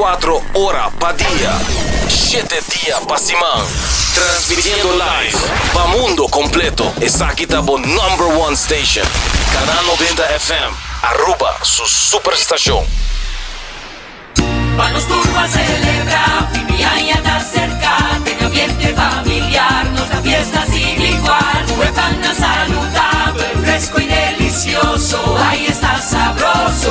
24 ora pa dia, shete dia pa siman. Transmitiendo live pa mundo completo. Esaki ta bo number one station. Canal 90 FM, Aruba su superstacion. Pa nos tur ban celebra, fin di aña ta cerca, den ambiente familiar, nos ta fiesta sin igual, cu e pannan saludabel, fresco y delicioso, ay esta sabroso.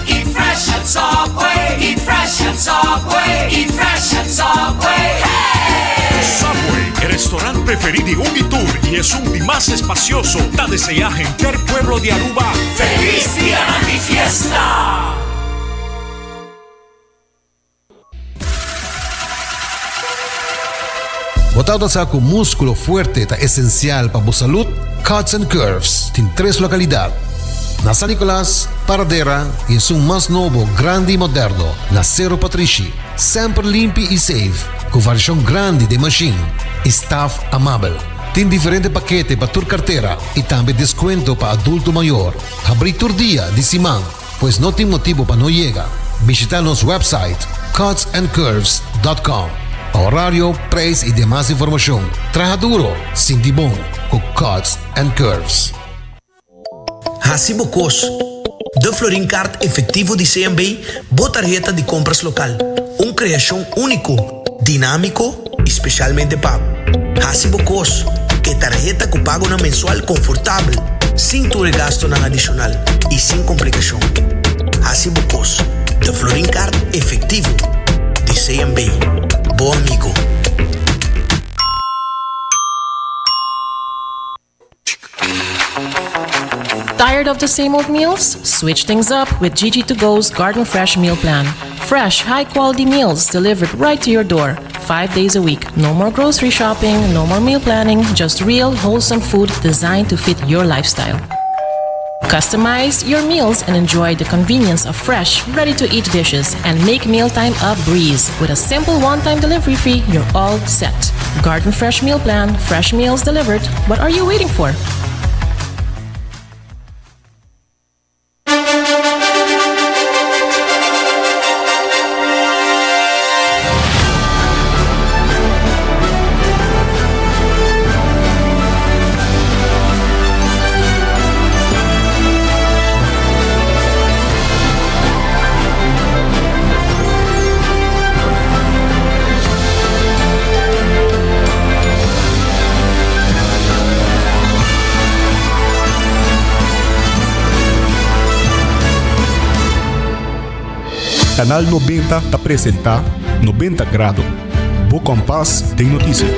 Eat fresh at Subway, eat fresh at Subway, eat fresh at Subway, hey! Subway, e restaurant preferi di un y tur y esun di mas espacioso, ta desea henter pueblo di Aruba Feliz Dianan di Fiesta! Bo tabata sa ku múskulo fuerte ta esensial pa bo salud? Cuts and Curves tin tres lokalidat, na San Nicolas, Paradera i esun mas nobo, grandi i moderno na Sero Patrishi. Semper limpi i safe, ku variashon grandi den mashin i staf amabel. Tin diferente pakete pa tur kartera i tambe deskuento pa adulto mayor. Habrí tur dia di siman. Pues no tin motibu pa no yega. Bishita nos website cutsandcurves.com pa horario, prijs y demas informacion. Traha duro, sinti bon cu Cuts and Curves. Hasi bo kos. De Florin Card Efectivo di CMB, bo tarheta di compras local. Un creacion unico, dinamico y specialmente pa bo. Hasi bo kos, e tarheta ku pagonan mensual konfortabel, sin tur e gastonan adishonal i sin komplikashon. Hasi bo kos, de Florin Card efektivo di CMB. Bo amigo. Tired of the same old meals? Switch things up with Gigi to Go's Garden Fresh Meal Plan. Fresh, high quality meals delivered right to your door, five days a week. No more grocery shopping, no more meal planning, just real, wholesome food designed to fit your lifestyle. Customize your meals and enjoy the convenience of fresh, ready to eat dishes and make mealtime a breeze. With a simple one time delivery fee, you're all set. Garden Fresh Meal Plan, fresh meals delivered. What are you waiting for? Canal 90 ta presenta 90 Grado, bo kompas den notisia.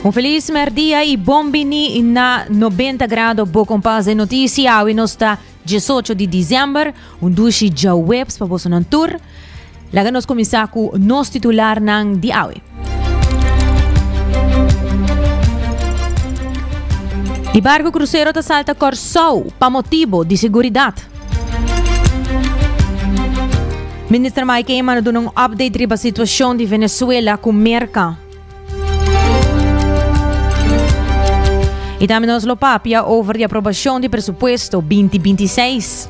Un feliz merdia y bon bini na 90 grado bo kompas de noticia. Awe nos ta 18 di december. Un dushi djaweps pa bosonan tur. Laga nos kuminsá ku nos titularnan di awe. Di barku krusero ta salta Kòrsou pa motibu di seguridat. Minister Mike Eman a duna un update riba situashon di Venezuela ku Merka. Y tambe nos lo papia over di aprobacion di presupuesto 2026.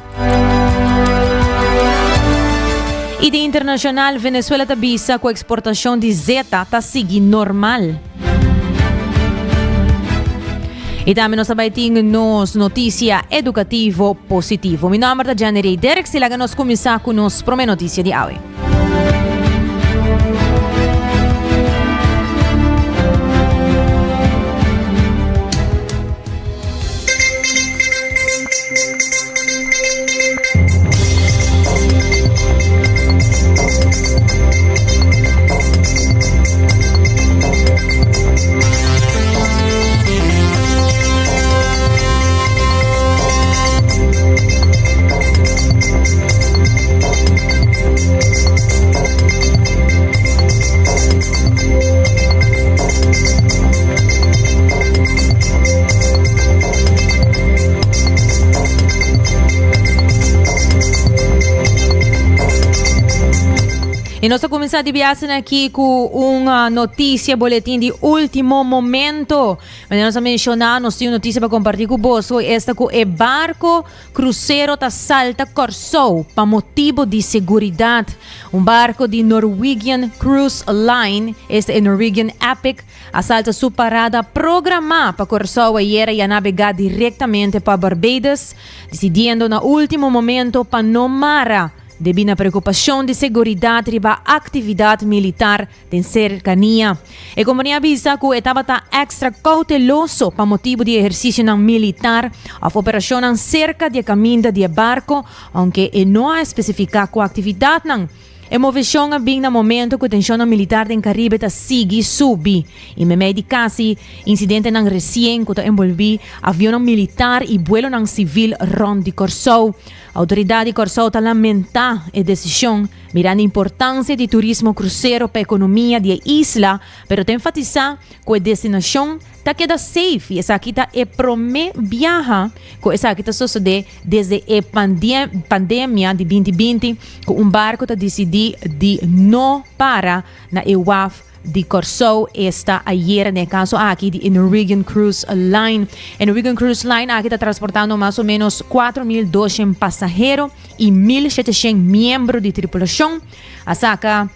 Y di internacional, Venezuela ta bisa cu exportacion di zeta ta sigui normal. Y tambe nos ta tin nos noticia educativo positivo. Mi nomber ta Jenny Ray Derks y laga nos cuminsa cu nos prome noticia di awe. Y nos ta cuminsa di biasen aki cu un noticia, boletin di ultimo momento. Manera nos a menciona, nos tin un noticia pa comparti cu boso, esta cu e barco crucero ta salta Corsou pa motibo di seguridad. Un barco di Norwegian Cruise Line, esta e Norwegian Epic, a salta su parada programa pa Corsou ayera y a nabega directamente pa Barbados, decidiendo na ultimo momento pa no mara. Debí na preokupashon di seguridat riba aktividat militar den serkania, e kompania a bisa ku e tabata èkstra kouteloso pa motibu di ehersisionan militar òf operashonnan serka di e kaminda di e barko, ounke e no a espesifiká kua aktividatnan. E moveshon a bin na momento ku tenshonnan militar den Karibe ta sigui subi i meimei di kasi insidentenan resien ku ta enbolbí avionnan militar i buelonan sivil rònt di Kòrsou. Outoridat di Kòrsou ta lamentá e desishon, mirando importansia di turismo krusero pa ekonomia di e isla, pero ta enfatisá ku e destinashon ta keda safe i esaki ta e promé biaha ku esaki ta sosodé desde e pandemia di 2020 ku un barku ta disidí di no para na e waf di Kòrsou esta ayera den e kaso aki di e Norwegian Cruise Line. E Norwegian Cruise Line aki ta transportando mas o menos 4.200 pasahero i 1.700 miembro di tripulashon. A saka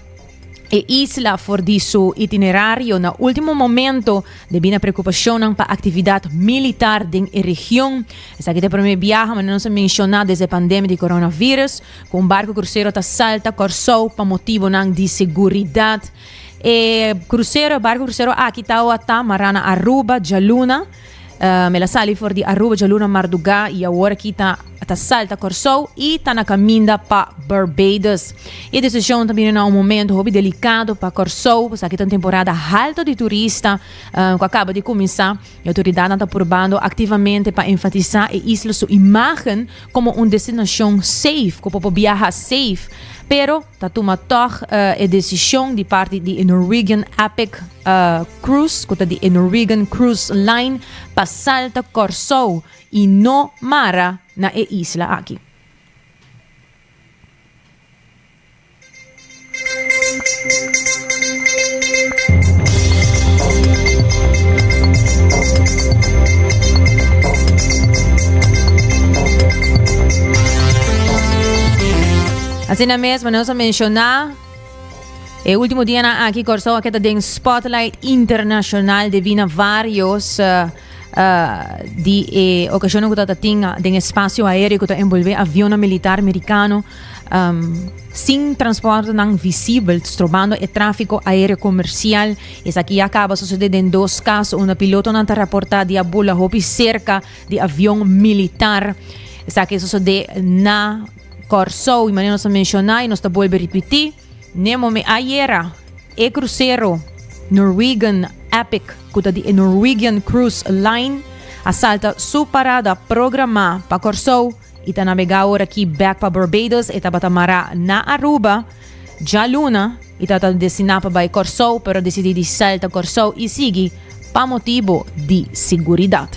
e isla for di su itinerario na ultimo momento debí na preokupashonnan pa aktividat militar den e region. Esaki ta e promé biaha manera nos a menshoná desde e pandemia di coronavirus. Ku un barku krusero ta salta Kòrsou pa motibonan di seguridat. E krusero, e barku krusero aki tawata mará na Aruba djaluna. El a sali for di Aruba djaluna mardugá i awor aki ta ta salta Kòrsou i ta na kaminda pa Barbados. E desishon ta bini na un momento hopi delikado pa Kòrsou, pasobra aki ta un temporada halto di turista ku a kaba di kuminsá. E outoridatnan ta purbando aktivamente pa enfatisá e isla su imágen komo un destinashon safe, ku bo por biaha safe, pero ta tuma tòg e desishon di parti di e Norwegian Epic Cruise, ku ta di e Norwegian Cruise Line, pa salta Kòrsou i no mara na e isla aki. Asina mes, manera nos a menciona, e ultimo dianan aki Kòrsou a keda den spotlight internacional debí na varios uh, di e ocasionnan cu ta tin den espacio aereo cu ta envolve avionnan militar mericano um, sin transportenan visibel, strobando e tráfico aéreo comercial. Esaki ya caba sucede den dos caso, unda pilotonan ta raporta di a bula hopi cerca di avion militar. Esaki sucede na Kòrsou, y manera nos a menciona y nos ta bolbe ripiti, n'e momen ayera e crucero Norwegian Epic cu ta di e Norwegian Cruise Line a salta su parada programa pa Kòrsou y ta nabega ora aki bek pa Barbados. E tabata mara na Aruba djaluna y tabata destina pa bay Kòrsou pero a decidi di salta Kòrsou y sigui pa motibo di seguridad.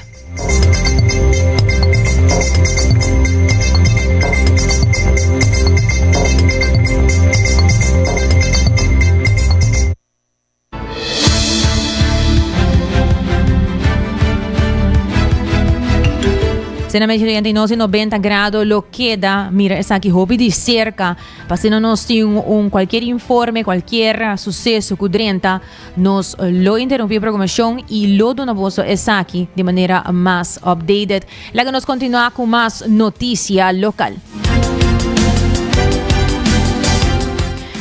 Sena medio oriente nos 90 grado lo queda mira esaki hopi di cerca pa asina nos tin un cualquier informe cualquier suceso cu drenta Nos lo interrumpí e programacion y lo duna boso esaki di manera mas updated. Laga nos continua cu mas noticia local.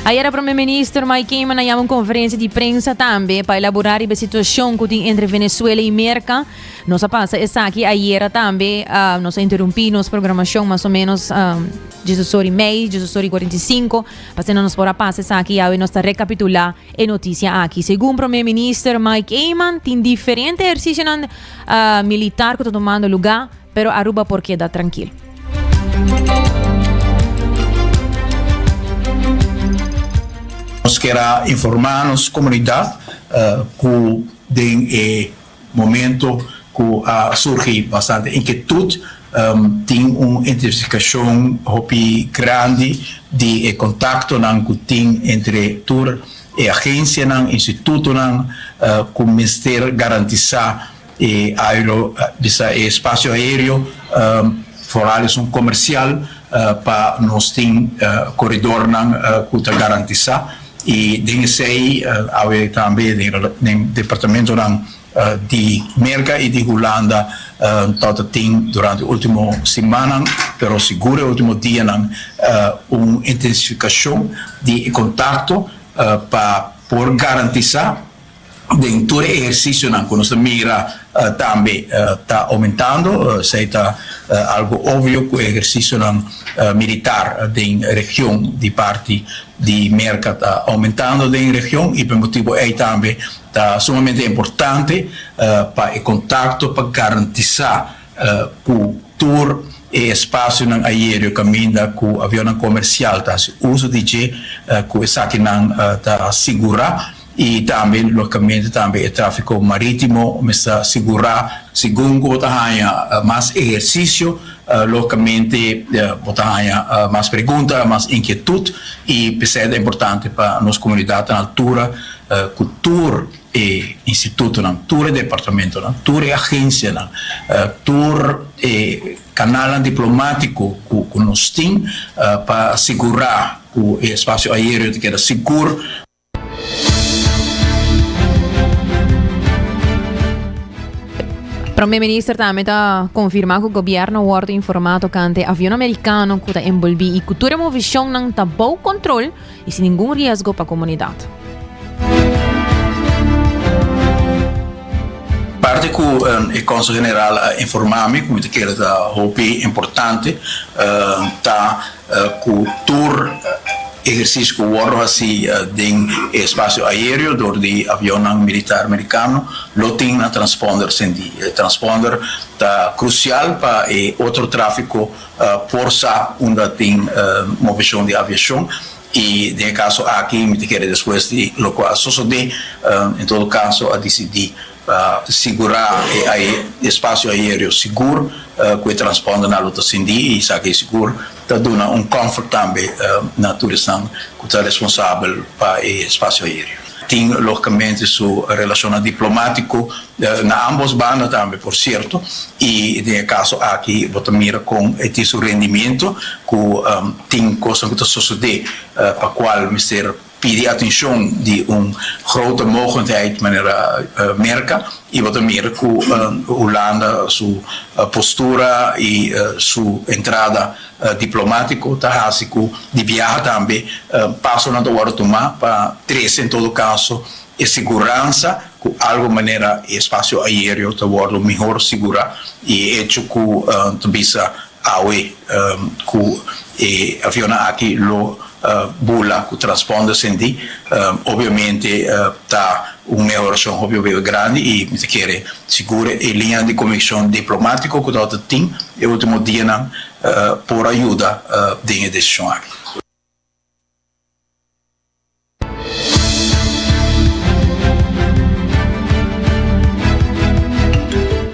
Ayera Prome Minister Mike Eman a yama un conferencia di prensa tambe pa elabora riba e situacion cu tin entre Venezuela y Merca. Nos a pasa esaki ayera tambe. Uh, nos a interrumpí nos programacion mas o menos um, 18 ora y mei, 18 ora y 45. Pa asina nos por a pasa esaki y awe nos ta recapitula e noticia aki. Segun Prome Minister Mike Eman tin diferente ehercicionan militar cu ta tumando luga, pero Aruba por keda trankil. Nos kier a informa nos comunidad cu den e momento cu a surgi bastante inquietud. Tin un intensificacion hopi grandi di e contactonan cu tin entre tur e agencianan, institutonan cu mester garantisa e aero, bisa e espacio aereo, vooral esun comercial, pa nos tin corridornan cu ta garantisa y den esey awe tambe den departamentonan di Merka i di Hulanda tabata tin durante ultimo simannan, pero sigur e ultimo dianan, un intensifikashon di e kontakto pa por garantisá den tur e ehersisionan ku nos ta mira tambe ta oumentando. Esei ta algu obvio ku e ehersisionan militar den region di parti di Merka ta oumentando den region i pa e motibu ei tambe Ta sumamente importante pa e kontakto pa garantisá ku tur e espasionan aereo kaminda ku avionnan komersial ta hasi uso di dje, ku esakinan ta sigurá i tambe lógikamente tambe e tráfiko marítimo mester sigurá. Segun ku bo ta haña mas ehersisio, lógikamente bo ta haña mas pregunta, mas inkietut i p'esei ta importante pa nos komunidat ta na altura ku tur e institutonan, tur e departamentonan, tur e agensianan, tur e kanalnan diplomátiko ku nos tin pa sigurá ku e espasio aéreo ta keda sigur. Prome Minister tambe ta konfirmá ku gobièrnu a wòrdu informá tokante avion amerikano ku ta enbolbí i ku tur e movishonnan ta bou kontrol i sin ningun riesgo pa komunidat. Parti ku e Konsul General a informá mi ku mi ta kere ta hopi importante ta ku tur ehersisio ku wòrdu hasí den e espasio aéreo dor di avionnan militar merikano lo tin nan transponder sendí. E transponder ta krusial pa e otro tráfiko por sa unda tin moveshon di aviashon i den e kaso aki mi ta kere despues di loke a sosodé en todo kaso a disidí Pa sigurá e espasio aéreo sigur ku e transpondernan lo ta sindí i esaki sigur ta duna un comfort tambe na tur esnan ku ta responsabel pa e espasio aéreo. Tin lógikamente su relashonnan diplomátiko na ámbos banda tambe por sierto i den e kaso aki bo ta mira kon e tin su rendimiento ku tin kosnan ku ta sosodé pa kual mester Pidi atencion di un grote mogendheid manera Merca y bo ta mira cu Hulanda su postura y su entrada diplomatico ta haci cu di biaha tambe pasonan ta wordo tuma pa trece en todo caso e siguransa cu algo manera e espacio aereo ta wordo mihor sigura y e hecho cu ta bisa Awe ku e avionnan aki lo bula ku transponder sendí, obviamente ta un mehorashon hopi hopi grandi i mi ta kere sigur e liñanan di komunikashon diplomátiko ku tabata tin e último dianan por a yuda den e desishon aki.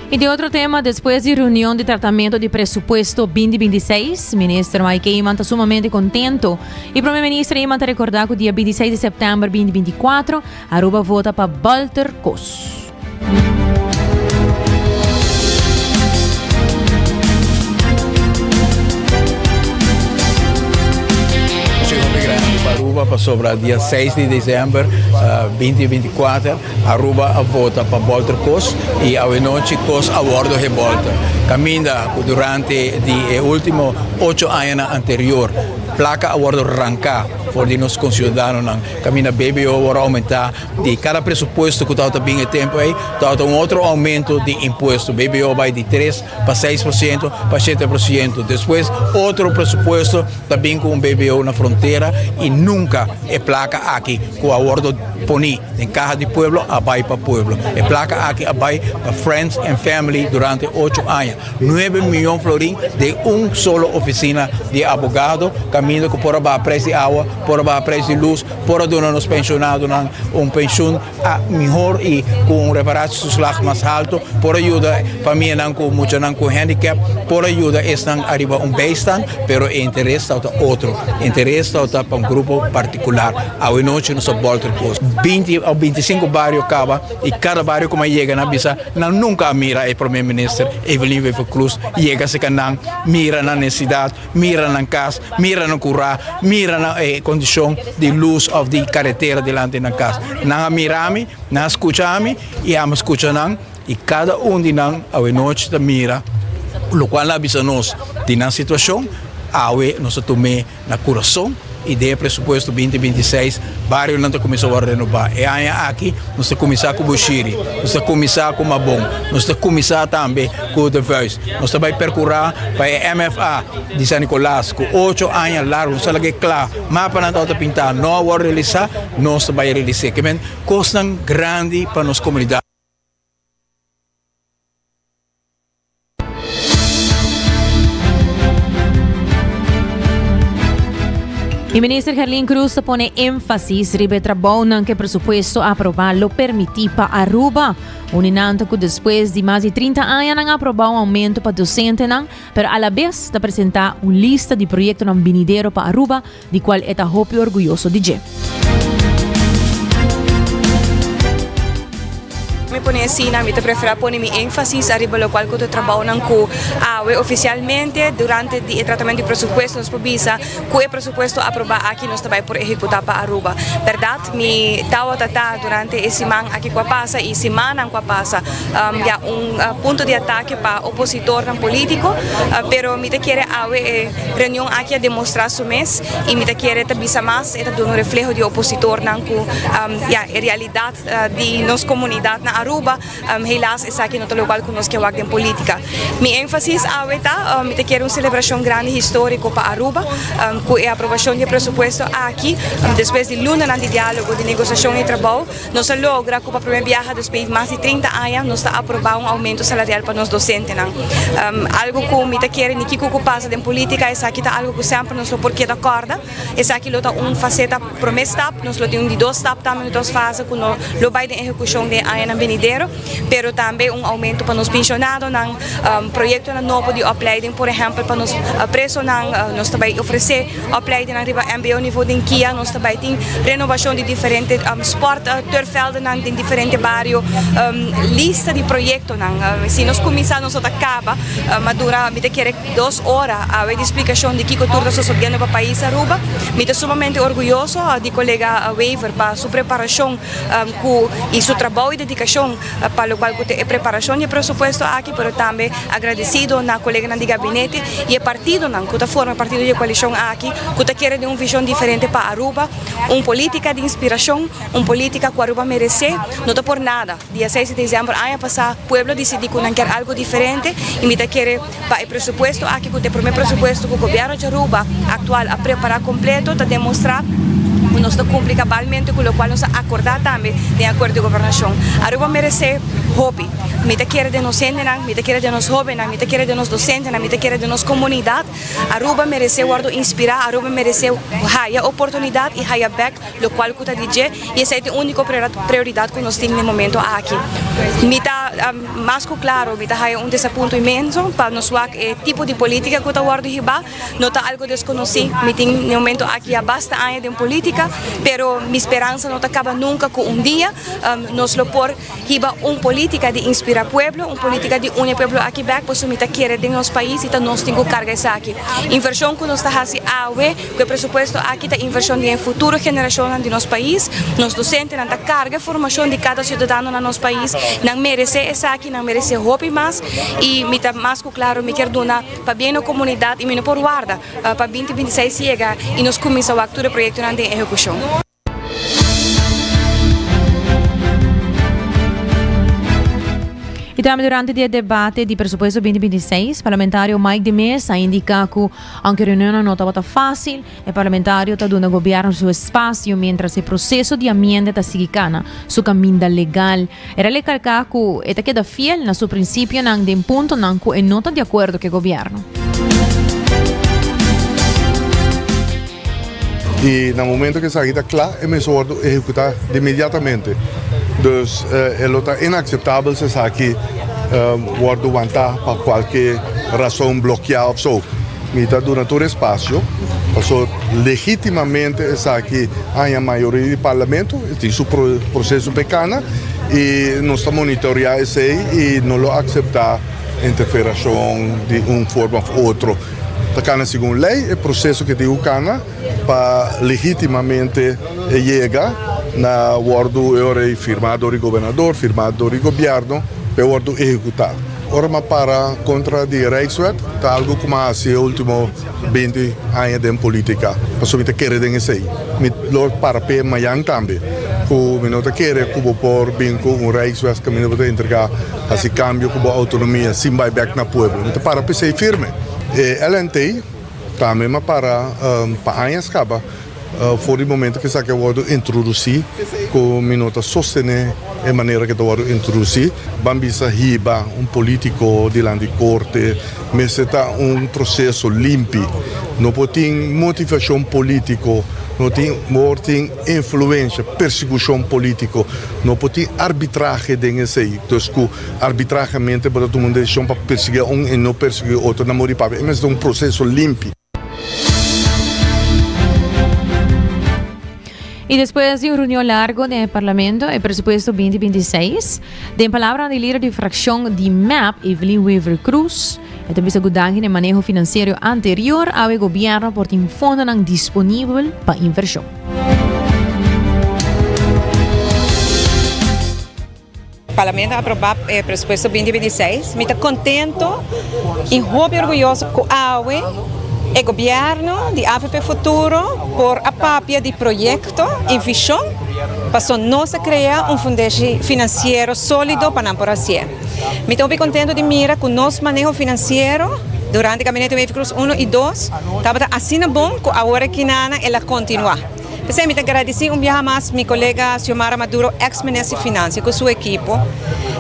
Y di otro tema, despues di reunion di tratamento di presupuesto 2026, minister Mike Eman ta sumamente contento. Y prome minister Eman ta recorda cu dia 26 di september 2024, Aruba vota pa Walter Kos. Aruba pasobra dia 6 di december 2024 Aruba a vota pa Bolter Kos y awenochi Kos a wordo hebolter. Caminda cu durante di e ultimo 8 añanan anterior placa a wordo ranca for di nos conciudadanonan. Caminda BBO a wordo aumenta Di kada presupuesto ku tabata bin e tempu ei, tabata un otro oumento di impuesto. BBO bai di tres pa 6% pa 7%. Despues otro presupuesto ta bin ku un BBO na frontera i nunka e plaka aki ku a wordo poni den kaha di pueblo a bai pa pueblo. E plaka aki a bai pa friends and family durante ocho aña. Nuebe miyon florin den un solo ofisina di abogado. Kaminda ku por a baha preis di awa, por a baha preis di lus, por a duna nos penshonadonan un penshun mihor i ku un reparatietoeslag mas haltu, por a yuda famianan ku muchanan ku handicap, por a yuda esnan ariba un bijstand, pero e interes tabata otro. E interes tabata pa un grupo partikular. Awe nochi nos a bolter kos. 20 o 25 bario kaba i kada bario ku mi a yega nan a bisa nan nunka a mira e prome minister Evelyn Wever-Croes yega serka nan, mira nan nesesidat. Mira nan kas, mira nan kurá, mira nan e kondishon di lus òf di karetera dilanti nan kas. Nan a mira mi, nan a skucha mi i ami a skucha nan i kada un di nan awenochi ta mira lokual nan a bisa nos di nan situashon. Awe nos a tum'é na kurason i den e presupuesto binti 26 barionan ta kuminsá wòrdu renobá. E aña aki nos ta kuminsá ku Bushiri, nos ta kuminsá ku Mabon, nos ta kuminsá tambe ku De Vuist. Nos ta bai perkurá pa e MFA di San Nicolas ku ocho aña largu nos a laga e kla, mapanan tabata pintá no a wòrdu realisá, nos ta bai realis'é. Ke men kosnan grandi pa nos komunidat. E minister Gerlin Cruz ta pone énfasis riba e trabounan ku e presupuesto aprobá lo permití pa Aruba. Uni nan ta ku despues di mas di 30 aña nan a aprobá un aumento pa dosentenan, pero alabes ta presentá un lista di proyektonan binidero pa Aruba di cual e ta hopi orguyoso di dje. Mi pone asina, mi ta prefera pone mi énfasis ariba locual cu ta trabounan cu awe oficialmente durante di e tratamento di presupuesto nos por bisa cu e presupuesto aproba aki nos ta bay por ehecuta pa Aruba. Berdad mi tawata ta durante e siman aki cu a pasa y simannan cu a pasa ya un punto di atake pa opositornan politico, pero mi ta kere awe e Reunion aki a demostra su mes y mi ta kere ta bisa mas e ta duna un refleho di opositornan cu ya e realidad di nos comunidad na Aruba helaas esaki no ta locual cu nos ke wak den politica. Mi enfasis awe ta mi ta kere un celebracion grandi historico pa Aruba cu e aprobacion di e presupuesto aki despues di lunanan di dialogo di negociacion y trabou. Nos a logra cu pa primer biaha despues di mas di 30 aña nos ta aproba un aumento salarial pa nos docentenan. Algo cu mi ta kere ni kico cu pasa den politica esaki ta algo cu semper nos lo por keda corda. Esaki lo ta un faceta prome stap, nos lo tin un di dos stap tambe un di dos fase cu no lo bay den ehecucion den e añanan benidero, pero tambe un aumento pa nos pensionadonan, proyectonan nobo di opleiding por ehempel pa nos presonan, nos ta bay ofrece. Opleidingnan riba mbo nivo den kia nos ta bai tin renovacion di diferente sport turfveldennan den diferente bario, lista di proyectonan. Si nos cuminsa nos no ta caba, ma dura mi ta kere dos ora awe di splicacion di kico tur ta sosodiendo pa pais Aruba. Mi ta sumamente orguyoso di colega Wever pa su preparacion cu y su trabou y dedicacion pa locual cu ta e preparacion di e presupuesto aki, pero tambe agradecido na coleganan di gabinete y e partidonan cu ta forma e partido di e coalicion aki cu ta kere den un vision diferente pa Aruba, un politica di inspiracion, un politica cu Aruba merece, no ta por nada. Dia seis di december aña pasa pueblo a dicidi cu nan kier algo diferente y mi ta kere pa e presupuesto aki cu ta e prome presupuesto cu gobierno di Aruba actual a prepara completo ta demostra cu nos ta cumpli cabalmente cu locual nos a acorda tambe den acuerdo di gobernacion. Aruba merece hopi. Mi ta kere den nos hendenan, mi ta kere den nos hobennan, mi ta kere den nos docentenan, mi ta kere den nos comunidad. Aruba merece wordo inspira, Aruba merece haya oportunidad y haya bek locual cu ta di dje y esey ta e unico prioridad cu nos tin na e momento aki. Mi ta mas cu claro, mi ta haya un desapunto inmenso pa nos wak e tipo di politica cu ta wordo hiba, no ta algo desconoci, mi tin na e momento aki ya basta aña den politica, pero mi speransa no ta caba nunca cu un dia nos lo por hiba un politica di inspira pueblo, un politica di uni e pueblo aki bek, pasobra mi ta kere den nos pais y ta nos tin cu carga esaki. Inversion cu nos ta haci awe cu e presupuesto aki ta inversion den e futuro generacionnan di nos pais. Nos docentenan ta carga e formacion di cada ciudadano na nos pais. Nan merece esaki, nan merece hopi mas y mi ta mas cu claro mi kier duna pabien na comunidad y mi no por warda pa binti 26 yega y nos cuminsa wak tur e proyectonan den ehecucion. Y tambe durante di e debate di presupuesto 2026, parlamentario Mike de Meza a indica cu aunke reunionnan no tabata facil, e parlamentario ta duna gobierno su espacio mientras e proceso di amienda ta sigui cana su caminda legal. El a recalca cu e ta keda fiel na su principionan den puntonan cu e no ta di acuerdo cu e gobierno. Y na momento cu esaki ta cla e mester wordo ehecuta de inmediatamente. Dus e lo ta inaceptabel si esaki wordo wanta pa cualke razon blokia of so. Mi ta duna tur espacio paso legitimamente esaki haña mayoria di parlamento, e tin su proceso p'e cana y nos ta monitorea esey y no lo acepta interferacion di un forma of otro. Ta cana segun ley e proceso ke tin cu cana pa legitimamente e yega na wordo e ora ey firma dor di gobernador, firma dor di gobierno p'e wordo ehecuta. Ora m'a para contra di Rijkswet ta algo cu m'a haci e ultimo binti aña den politica, pasobra mi ta kere den esey. Mi lo para p'e mayan tambe, cu mi no ta kere cu bo por bin cu un Rijkswet caminda bo ta entrega haci cambio cu bo autonomia sin bay bek na pueblo. Mi ta para p'esey firme. E LNT tambe m'a para pa añas caba. For di momento ku esaki a wòrdu introdusí, ku mi no ta sostené e manera ku e ta wòrdu introdusí. Ban bisa hiba un polítiko dilanti korte mester ta un proseso limpi. No por tin motivashon polítiko, no tin por tin influensha, persekushon polítiko, no por tin arbitrahe den esei. Dus ku arbitrahamente bo ta tuma un desishon pa persiguí un i no persiguí otro na muri papia. E mester ta un proseso limpi. Y despues di un reunion largo den e Parlamento, e presupuesto 2026, den palabra di lider di fraccion di mep, Evelyn Wever-Croes, e ta bisa cu danki na e maneho financiero anterior, awe gobierno por tin fondonan disponibel pa inversion. Parlamento a aproba e presupuesto binti binti i seis. Mi ta contento y hopi orguyoso cu awe e gobierno di avp Futuro por a papia di proyecto y vision paso nos a crea un fundeshi financiero solido pa nan por hacié. Mi ta hopi contento di mira cu nos maneho financiero durante Gabinete Wever-Croes uno y dos tabata asina bon cu awor aki nan el a continua. P'esei mi ta gradisí un biaha mas mi kolega Xiomara Maduro, eks minister di Finansia, ku su ekipo,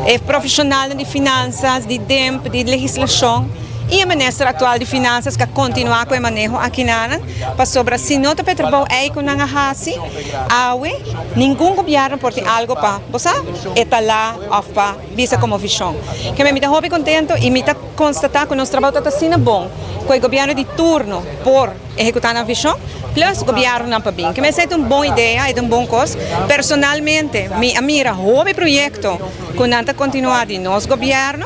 e profeshonalnan di finansas, di DEMP, di legislashon i e minister aktual di Finansas ku a kontinuá ku e maneho akinanan, pasobra si no ta pa e trabou ei ku nan a hasi, awe ningun gobièrnu por tin algu pa, bo sa, etalá òf pa bisa komo vishon. Keme mi ta hopi kontentu i mi ta konstatá ku nos trabou ta asina bon ku e gobièrnu di turno por. Ehekutá nan vishon, plus gobièrnunan pa bin. Keme esei ta un bon idea, e ta un bon kos. Personalmente mi a mira hopi proyekto ku nan ta kontinuá di nos gobièrnu,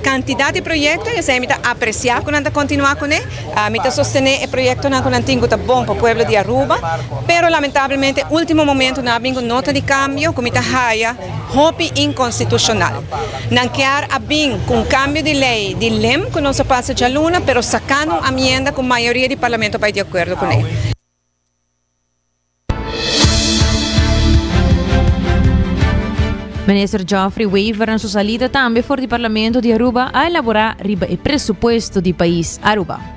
kantidat di proyekto i esei mi ta apresiá ku nan ta kontinuá kuné. Mi ta sostené e proyektonan ku nan tin ku ta bon pa pueblo di Aruba, pero lamentablemente último momento nan a bin ku nota di kambio ku mi ta haya hopi inconstitucional. Nan kier a bin cu un cambio di ley di lem cu nos a pasa djaluna, pero sacando un amienda cu mayoria di Parlamento bay di acuerdo cune. Minister Geoffrey Wever na su salida tambe for di Parlamento di Aruba a elabora riba e presupuesto di pais Aruba.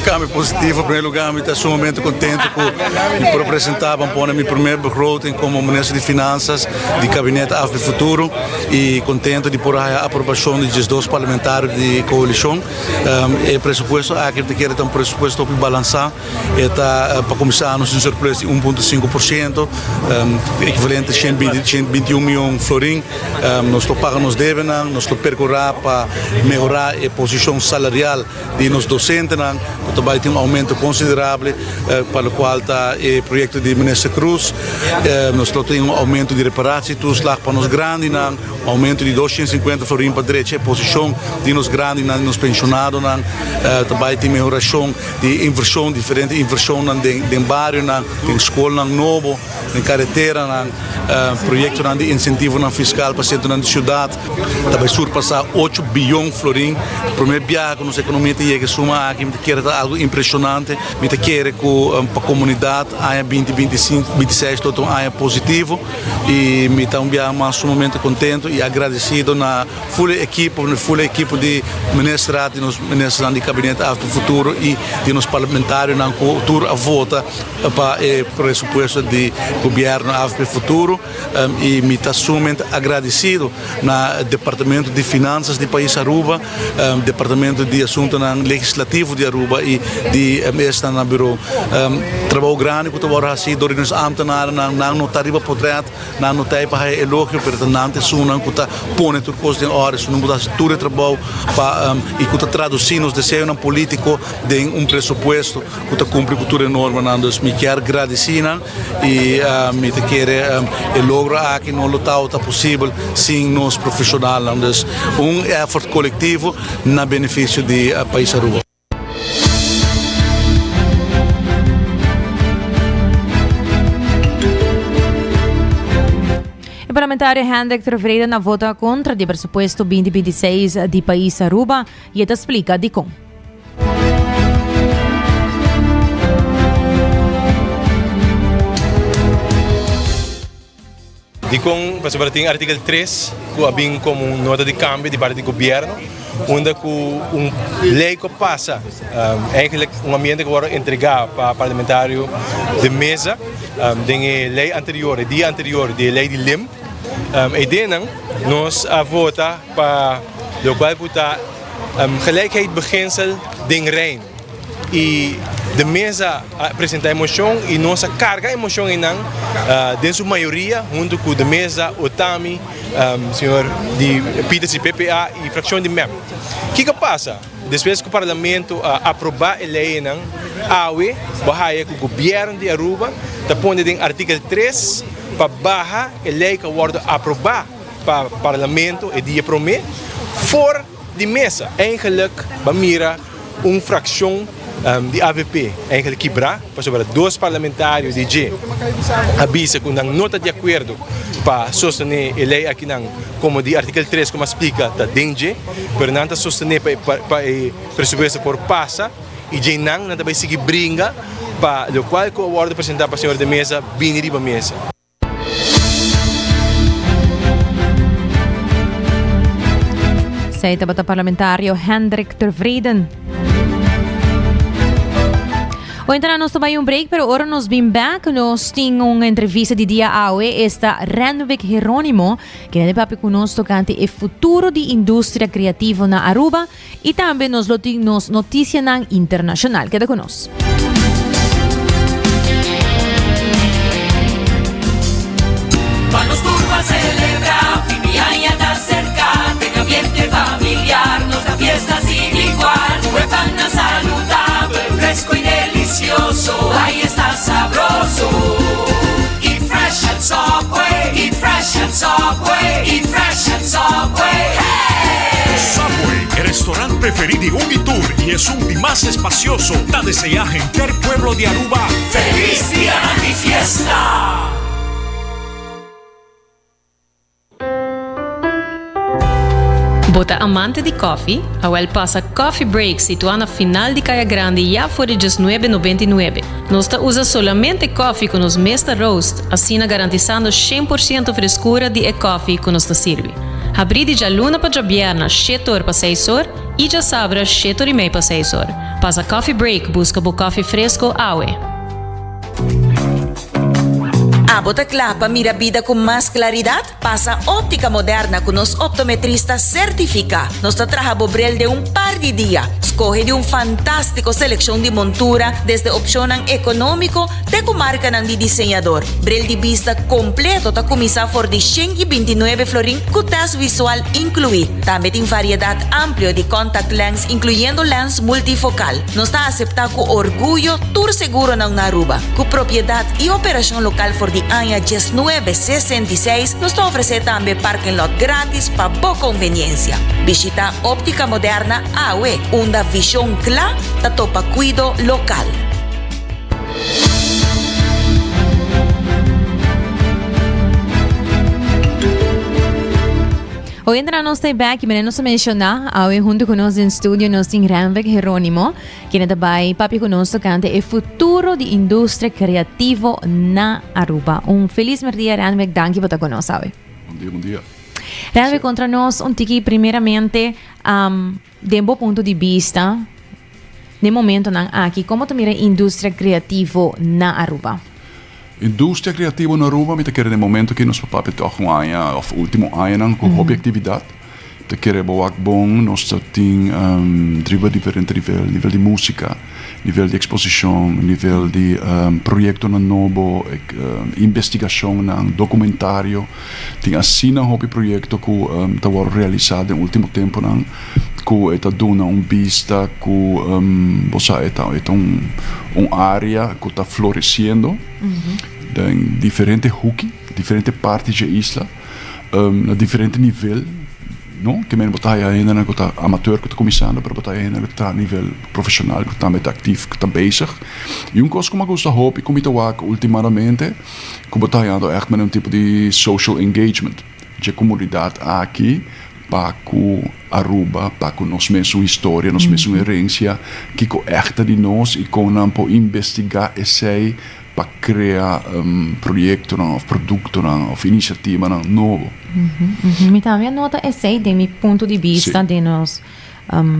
Cambio positivo. En primer lugar, mi ta sumamente contento cu mi por presenta, pa pone mi primer begroting como minister di Finanzas di Kabinet AFP Futuro y contento di por haya aprobacion di 12 parlamentario di coalicion. E presupuesto aki mi ta kere ta un presupuesto hopi balansa. E ta pa kuminsá nos un surplus di un punto sinku por siento, ekivalente shen binti shen binti i un mion florin. Nos lo paga nos debenan, nos lo perkurá pa mehorá e posishon salarial di nos dosentenan, ku ta bai tin un oumento konsiderable pa lokual ta e proyekto di Minister Croes. Nos lo tin un oumento di reparatietoeslag pa nos grandinan, un oumento di dos shen sinkuenta florin pa drecha e posishon di nos grandinan, di nos penshonadonan. Ta bai tin mehorashon. Di invershon, diferente invershonnan den den barionan, den skolnan nobo, den kareteranan, proyektonan di insentivonan fiskal pa sentronan di siudat. Ta bai surpasá ocho biyon florin. Promé biaha ku nos ekonomia ta yega e suma aki, mi ta kere ta. algo impresionante. Mi ta kere cu pa comunidad aña binti binti binti seis lo ta un aña positivo y mi ta un biaha mas sumamente contento y agradecido na Ful e ekipo, ful e ekipo di ministerraad, di nos ministernan di kabinete After Futuro i di nos parlamentarionan ku tur a vota pa e presupuesto di gobièrnu After Futuro. I mi ta sumamente agradesido na Departamento di Finanzas di Pais Aruba, Departamento di Asuntonan Legislativo di Aruba i di esnan na buro. Trabou grandi ku ta wòrdu hasi dor di nos ámtenarnan, nan no ta riba potrèt. Nan no ta ei pa haya elogio, pero ta nan ta esunnan ku ta pone tur kos den orde, esunnan ku ta hasi tur e trabou pa i ku ta tradusí nos deseonan polítiko den un presupuesto ku ta kumpli ku tur e normanan. Dus mi kier gradisí nan i mi ta kere e logro aki no lo tabata posibel sin nos profeshonalnan. Dus un effort kolektivo na benefisio di pais Aruba. E parlamentario Hendrik Tervreden a vota contra di presupuesto 2026 di pais Aruba y e ta splica dicon. Dikon? Pasobra tin artikel tres ku a bin komo un nota di kambio di parti di gobièrnu, unda ku un lei ku a pasa, eigenlik un ambiente ku a wòrdu entregá pa parlamentario de Meza den e lei anterior, e dia anterior di e lei di lim. Eidenan nos a vota pa lokual ku ta gelijkheidbeginsel den Reino. Y de Meza a presenta e mocion y nos a carga e mocion eynan den su mayoria hunto cu de Meza, Otami, señor di Pieters di PPA y fraccion di mep. Kico a pasa? Despues cu Parlamento a aproba e leynan awe bo haya cu gobierno di Aruba ta pone den artikel tres pa baha e ley cu a wordo aproba pa Parlamento e dia prome for di mesa. Eigenlijk bo a mira un fraccion di avp eigenlijk kibra pasobra dos parlamentario di dje a bisa cu nan no ta di acuerdo pa sostene e ley akinan como di artikel tres como a splica ta den dje pero nan ta sostene pa e presupuesto por pasa y dje nan nan ta bay sigui bringa pa locual cu a wordo presenta pa señor de Meza bini riba mesa. Esei tabata parlamentario Hendrik Tervreden. Oentra nos ta bai un break, pero ora nos bin back, nos tin un entrevista di dia awe, esta Renwick Heronimo, kende ta papia ku nos tokante e futuro di industria kreativo na Aruba I tambe nos lo tin nos noticianan internacional. Keda cu nos. Pa nos tur pa celebra, fin di aña ta cerca, den ambiente familiar nos da fiesta sin igual. Cu e pannan saludabel, fresco y delicioso, ay esta sabroso. Eat fresh at Subway, eat fresh at Subway, eat fresh at Subway, hey! Subway, e restaurant preferí di un i tur i esun di mas espacioso, ta deseá henter pueblo di Aruba Feliz Dianan di Fiesta! Bo ta amante di koffie? Awel pasa Coffee Break situá na final di Kaya Grandi ya for di diesnuebe nobenta i nuebe. Nos ta usa solamente koffie ku nos mes ta roast, asina garantisando shen por siento freskura di e koffie ku nos ta sirbi. Habrí di djaluna pa djabièrna shete or pa seis or i djasabra shete or i mei pa seis or. Pasa Coffee Break buska bo koffie fresko awe. Abo ta kla pa mira bida ku mas klaridat? Pasa Óptica Moderna ku nos optometrista sertifiká. Nos ta traha bo bril den un par di dia. Skohe di un fantástiko selekshon di montura, desde opshonnan ekonómiko te ku markanan di diseñador. Bril di bista kompleto ta kuminsá for di 129 florin ku tèst visual inkluí. Tambe tin variedat amplio di contact lens inkluyendo lens multifokal. Nos ta aseptá ku orguyo tur seguronan na Aruba. Ku propiedat i operashon lokal for di aña diesnuebe sesenta i seis, nos ta ofresé tambe parking lot gratis pa bo konveniensia. Bishitá Óptica Moderna awe, unda vishon kla ta topa kuido lokal. Oyentenan nos ta bek y mene nos a menciona awe hunto cu nos den studio nos tin Renvick Heronimo kende ta bay papia cu nos tocante e futuro di industria creativo na Aruba. Un feliz merdia Renvick, danki pa ta cu nos awe. Bon dia, bon dia. Renvick contra nos un tiki primeramente um, den bo punto di bista den momentonan aki como ta mira industria creativo na Aruba? Industria creativo na Aruba mi ta kere den momento ki nos por papia tog un aña of ultimo añanan cu hopi actividad. Ta kere bo wak bon nos ta tin riba diferente nivel, nivel di musica, nivel di exposicion, nivel di proyectonan nobo, investigacionnan, documentario. Tin asina hopi proyecto cu ta worde realisa den ultimo temponan cu e ta duna un bista cu bo sa e ta e ta un area cu ta floreciendo den diferente hoeki, diferente parti dje isla, na diferente nivel, no? Ke men bo ta haya hendenan cu ta amateur cu ta cuminsando pero bo ta haya hendenan cu ta traha nivel profesional cu tambe ta actief cu ta bezig. Y un cos cu mi a gusta hopi cu mi ta wak ultimadamente cu bo ta hayando echt manera un tipo di social engagement dje comunidad aki pa cu Aruba, pa cu nos mesun historia, nos mesun herencia, kico echt ta di nos y con nan por investiga esey pa crea proyectonan of productonan of iniciativanan nobo. Mi tambe a nota esey den mi punto di bista den nos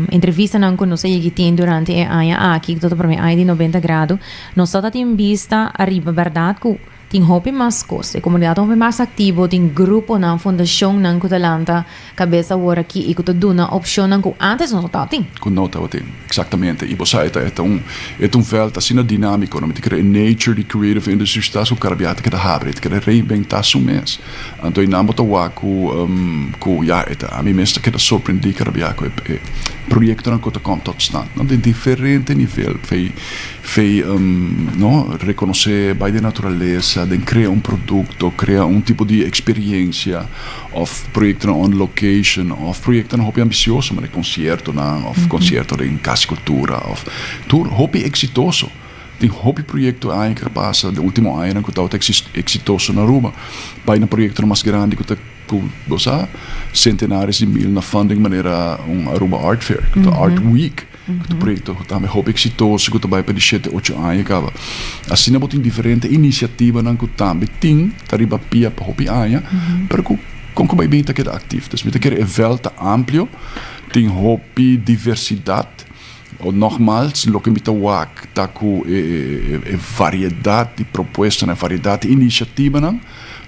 entrevistanan cu nos a yegi tin durante e aña aki, cu ta prome aña di 90 grado, nos ta tin bista ariba berdad cu tin hopi mas cos. E comunidad ta hopi mas activo, tin gruponan, fundacionnan cu ta lanta cabes awor aki y cu ta duna opcionnan cu antes no tabatin. Cu no tabatin, exactamente. Y bo sa e ta e ta un e ta un veld asina dinamico, no? Mi ta kere e nature di creative industries ta su cada bia ta keda habri, e ta keda reinventa su mes. Anto einan bo ta wak ku ku ya e ta ami mes ta keda sorprendí kada bia ku e proyektonan ku ta kom tot stand no den diferente nivel fei fei no rekonosé bai den naturalesa den krea un produkto krea un tipo di eksperiensia òf proyektonan on location òf proyektonan hopi ambisioso manera konsiertonan òf konsierto den Kas di Kultura òf tur hopi eksitoso. Tin hopi proyecto aña cu a pasa den ultimo añanan cu tabata exitoso na Aruba. Bay na proyectonan mas grandi cu ta cu bo sa centenares di mil na funding manera un Aruba Art Fair cu ta Art Week cu ta proyecto cu tambe hopi exitoso cu ta bay pa di shete ocho aña caba. Asina bo tin diferente iniciativanan cu tambe tin ta riba pia pa hopi aña pero cu con cu bay bin ta keda actief. Dus mi ta kere e veld ta amplio tin hopi diversidad. Nogmaals, loke mi ta wak ta ku e variedat di propuestanan, e variedat di inisiativanan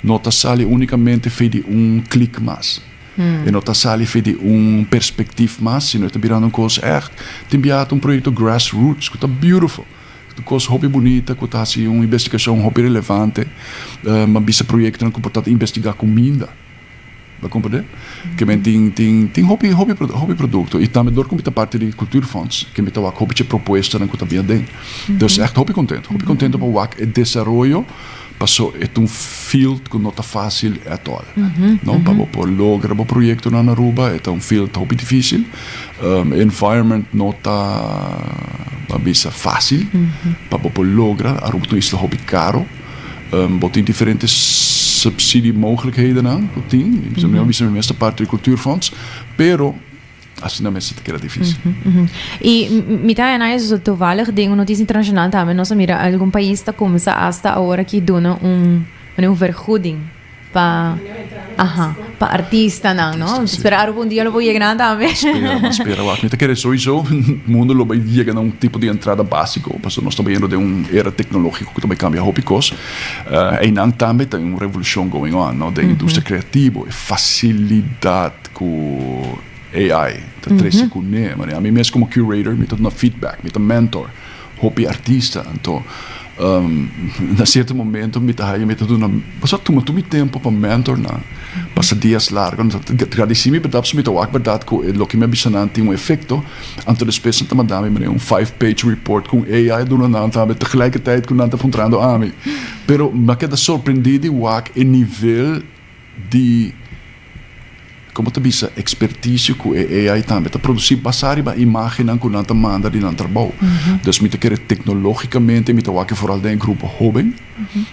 no ta sali únikamente fe di un klik mas. E no ta sali fe di un perspektif mas, sino e ta birando un kos ègt. Tin biaha ta un proyekto grassroots ku ta beautiful, ku ta kos hopi bunita, ku ta hasi un investigashon hopi relevante. Mi a bisa proyektonan ku por ta ta investigá kuminda. Bo comprende? Ke men tin tin tin hopi hopi hopi producto y tambe dor cu mi ta parti di Cultuurfonds ke mi ta wak hopi dje propuestanan cu ta bia den. Dus echt hopi contento, hopi contento pa wak e desaroyo paso e ta un field cu no ta facil at all. No, pa bo por logra bo proyectonan na Aruba e ta un field hopi dificil. E environment no ta bo a bisa facil pa bo por logra. Aruba ta un isla hopi caro. Bo tin diferente subsidie mogelijkhedennan ku tin. Mi a bisa mi mes ta parti di Cultuurfonds, pero asina mes ta keda dificil. Y mi ta haya eso toevallig den un noticia internacional tambe nos a mira algun pais ta cuminsa hasta awor aki duna un un vergoeding Pa, aha, pa artistanan, no? Artista, sí. Spera Aruba un dia lo por yega nan tambe. Spera, mas spera wak. Mi ta kere sowieso mundo lo bai yega na un tipo di entrada basico, pasobra nos ta bayendo den un era tecnologico cu ta bai cambia hopi cos. Eynan tambe ta un revolucion going on, no? Den industria creativo, e facilidad cu AI ta trece cune. Manera ami mes como curator mi ta duna feedback, mi ta mentor. Hopi artista, anto na cierto momento mi ta haya mi ta duna, bo sa tuma tur mi tempo pa mentor nan, pasa dias largo, nan ta gradeci mi berdad pasobra mi ta wak berdad cu e loke mi a bisa nan tin un efecto, anto despues nan ta manda mi manera un five page report cu un AI a duna nan tambe tegelijkertijd cu nan ta puntrando ami, pero mi a keda sorprendi di wak e nivel di. Como ta bisa experticio cu e AI tambe ta produci basa riba imagennan cu nan ta manda di nan trabou. Dus mi ta kere tecnologicamente mi ta wak vooral den e grupo hoben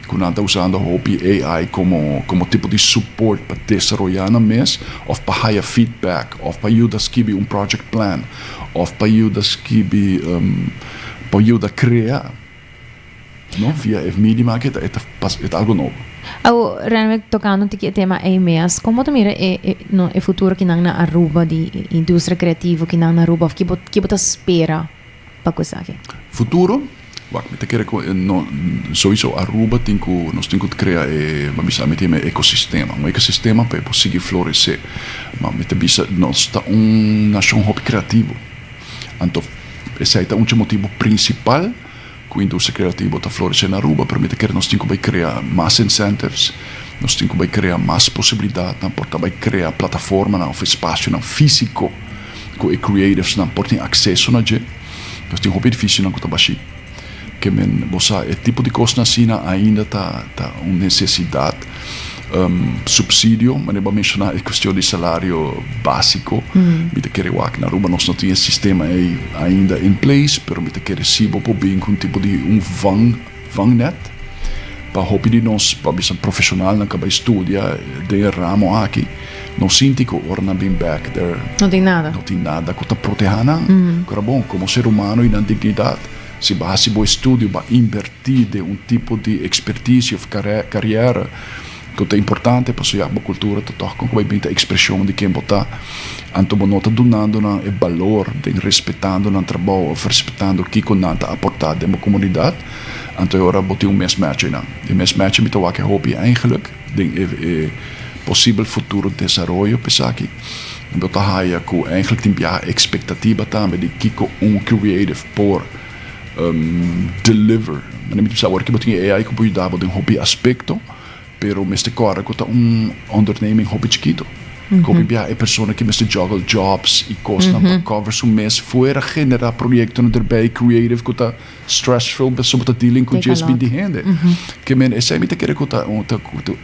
cu nan ta usando hopi AI como como tipo di support pa desaroya nan mes of pa haya feedback of pa yuda skibi un project plan of pa yuda skibi pa yuda crea. No, via e media market e ta e ta algo nobo. Awo, Renwick, tocando un tiki e tema ei mes, como ta mira e e no e futuro kinan na Aruba di e industria creativo kinan na Aruba of ki bo ki bo ta spera pa cu esaki? Futuro? Wak, mi ta kere cu e no souiso Aruba tin cu nos tin cu crea e bo bisa mi tin e ecosistema, un ecosistema pa e por sigui florece. Ma mi ta bisa nos ta un nacion hopi creativo, anto esei ta un dje motibo principal. Ku industria kreativo ta floresé na Aruba, pero mi ta kere nos tin ku bai krea mas incentives, nos tin ku bai krea mas posibilidatnan, por ta bai krea plataformanan òf espasionan físiko ku e creativesnan por tin akseso na dje. Nos tin hopi edifisionan ku ta bashí. Ke men bo sa e tipo di kosnan asina ainda ta ta un nesesidat. Subsidio, manera bo a menshoná e kuestion di salario básiko, mi ta kere wak na Aruba nos no tin e sistema ei ainda in place, pero mi ta kere si bo por bin ku un tipo di un vang, vangnet pa hopi di nos, pa bisa profeshonalnan ku a bai studia den e ramo aki, no sinti ku ora nan bin bèk der No tin nada. no tin nada ku ta protehá nan. Kora bon, komo ser humano i nan dignidat, si bo hasi bo estudio, bo a inbertí. Ti den un tipo di experticia of carrière cu ta importante pasobra ya bo cultura ta toch con cu bay bin ta expresion di ken bo ta. Anto bo no ta dunando nan e balor den respetando nan trabou of respetando kico nan ta aporta den bo comunidad, anto e ora bo tin un mismatch eynan. E mismatch mi ta wak e hopi eigenlijk den e posibel futuro desaroyo p'esaki. Bo ta haya cu eigenlijk tin biaha expectativa tambe di kico un creative por. Deliver. Manera mi ta bisa awor ki bo tin e AI ku por yuda bo den hopi aspekto, pero mester kòrda ku ta un onderneming hopi chikito. Ku hopi biaha e persona ki mester juggle jobs i kosnan pa cover su mes fuera genera proyektonan derbei creative ku ta stressful pasobra bo ta dealing ku djes binti hende. Ke men esei mi ta kere ku ta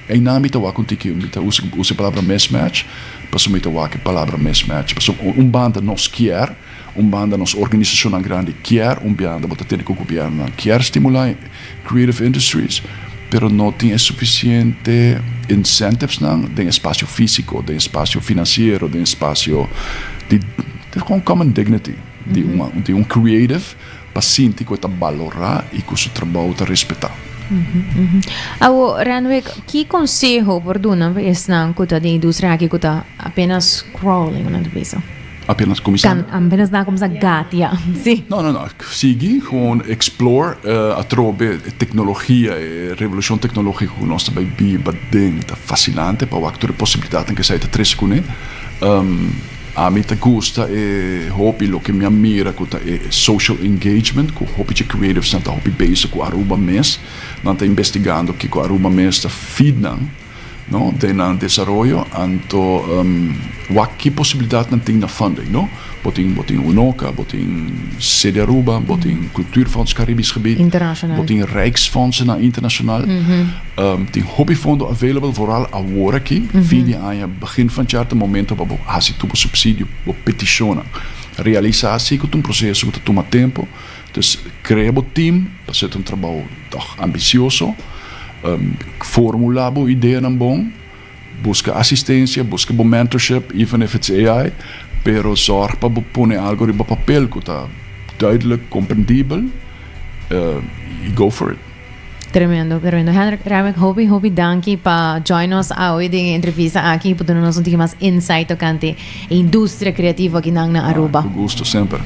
einan mi ta wak un tiki mi ta usa e palabra mismatch pasobra mi ta wak e palabra mismatch pasobra un banda nos kier. Un banda nos organisacionnan grandi kier, un bianda bo ta tene cu gobiernonan kier stimula creative industries, pero no tin e suficiente incentivesnan den espacio fisico, den espacio financiero, den espacio di gewoon common dignity di un di un creative pa sinti cu e ta balora y cu su trabou ta respeta. Awo Renwick, ki conseho por duna pa esnan cu ta den industria aki cu ta apenas crawling, nan ta bisa? Apenas kuminsá. Kan apenas nan kuminsá gatia, si. No, no, no. Sigui, gewoon explore atrobe e teknologia, e revolushon teknológiko ku nos ta bai biba den ta fasinante pa wak tur e posibilidatnan ku esei ta trese kuné. Ami ta gusta e hopi loke mi a mira ku ta e social engagement ku hopi dje creativesnan ta hopi bezig ku Aruba mes. Nan ta investigando kiko Aruba mes ta feed nan. No, den nan desaroyo, anto wak ki posibilidatnan tin na funding, no? Bo tin, bo tin UNOCA, bo tin Cede Aruba, bo tin Cultuurfonds Caribisch Gebied, bo tin Rijksfondsennan internashonal. Tin hopi fondo available, vooral awor aki, fin di aña, begin van het jaar ta momento pa bo hasi tur bo subsidio, bo petishonnan. Realisa si ku ta un proseso ku ta tuma tempo, dus krea bo team, pasobra ta un trabou tòg ambisioso. Formula bo ideanan bon, buska asistencia, buska bo mentorship, even if it's AI, pero zorg pa bo pone algo riba papel cu ta duidelijk, comprendibel, y go for it. Tremendo, tremendo. Hendrik, Remick, hopi, hopi danki pa join nos awe den e entrevista aki y pa duna nos un tiki mas insight tocante e industria creativo akinan na Aruba. Cu gusto, semper.